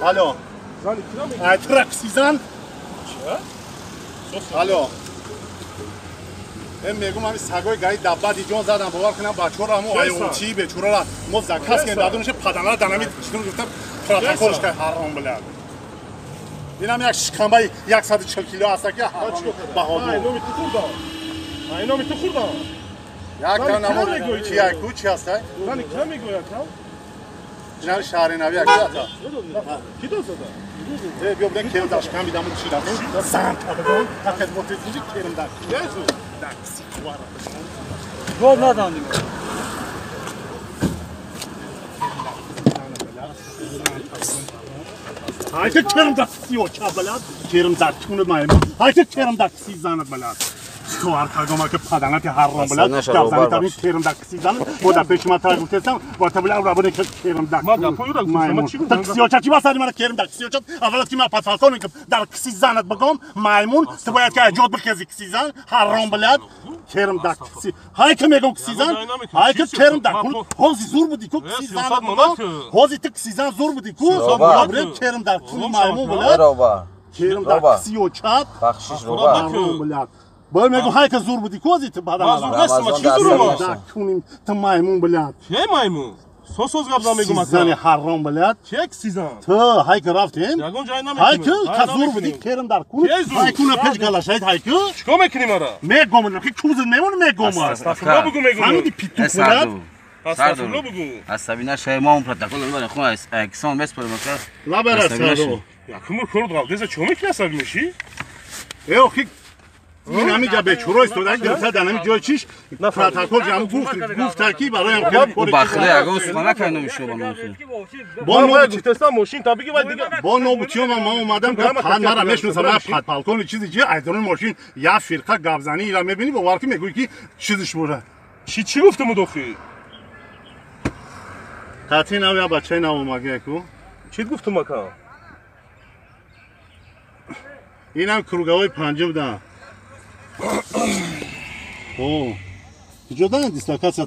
Алло. Ай траксизан? Алло. Мегум ҳами сагои гаи даббади ҷон задам, бовар кунам бачаҳоро ҳамо айоти бечораро мо заказ кардем, дадонаше паданара данами читон гуфтам протоколш кай ҳаром билад. Инам як шикамбаи 140 кило аста ки баҳодур. Айноми ту хурдам. Айноми ту хурдам. Як та намо чи яку чи аста? Зани кам мегӯяд кам? Ҷинари шаҳри нави як ата. Ки дод зада? Э биё биден керм дар шикам бидаму чи даф. Зан табагон тақед мо тезинҷи керм дар. Гол надонем. Haydi керм дар киси оча балад, керм дар чуни маймун. Haydi керм дар киси занат балад. Хоҳар кагома ки паданати ҳаром балад. Гапзани табин керм дар киси занат. Бо дар пеши ман тара гуфтестам, бо табила рабоне ки керм дар маймун. Дар киси оча чи басари мана керм дар киси оча? Аввалат ки ман подполковник дар киси занат бигом, маймун, ту бояд ки аҷод бихези киси зан, ҳаром балад. Керм дар киси. Ҳай ки мегом киси зан, ҳай ки керм дар кун. Ҳози зур буди ку киси зан. Ҳози ту киси зан зур буди ку. Керм дар кун маймун балад. Керм дар киси оча. Бахшиш роба. Бо мегум ҳай ки зур буди ку ҳози ту бадан. Ман зур нестам, чи зурам? Дар куним ту маймун балад. Ки маймун? Сос гап зан мегум ака. Зани ҳаром балад. Ки киси зан? Ту ҳай ки рафтем. Ягон ҷай намекунем. Ҳай ки та зур буди керм дар кун. Ҳай куна пеш галашайд ҳай ки. Чикор мекунӣ мара? Мегом ки кузд мемон мегом. Астағфирулло бугу мегум. Фаҳмиди питук балад. Астағфирулло бугу. Асабӣ нашавӣ, мо он протокол мебарем, хун аксон меспорем ака. Лабар асадо. Якум кор дғал, чо мекунӣ асабӣ мешӣ? Э охи ин ҳамин ҷа бечуро истода гирифта дар ҳамин ҷои чиш протокол ҷамъ гуфта ки бароям хеле Ба худо ягон сухан накардам шумо ба номи. Бо гуфтестам мошин та биги вай дига. Бо нобутиём ман омадам ки фақат мара мешиносам, ман подполковник чизи чи айдони мошин як фирқа гапзанӣ ира мебинӣ, бовар ки мегӯӣ ки чизиш бошад. Чи гуфтам удохи? Қатъи нав як бачаи нав омага ку. Чи гуфтам ака? Инам круговой панҷум да. О, куҷо дан дислокатсия?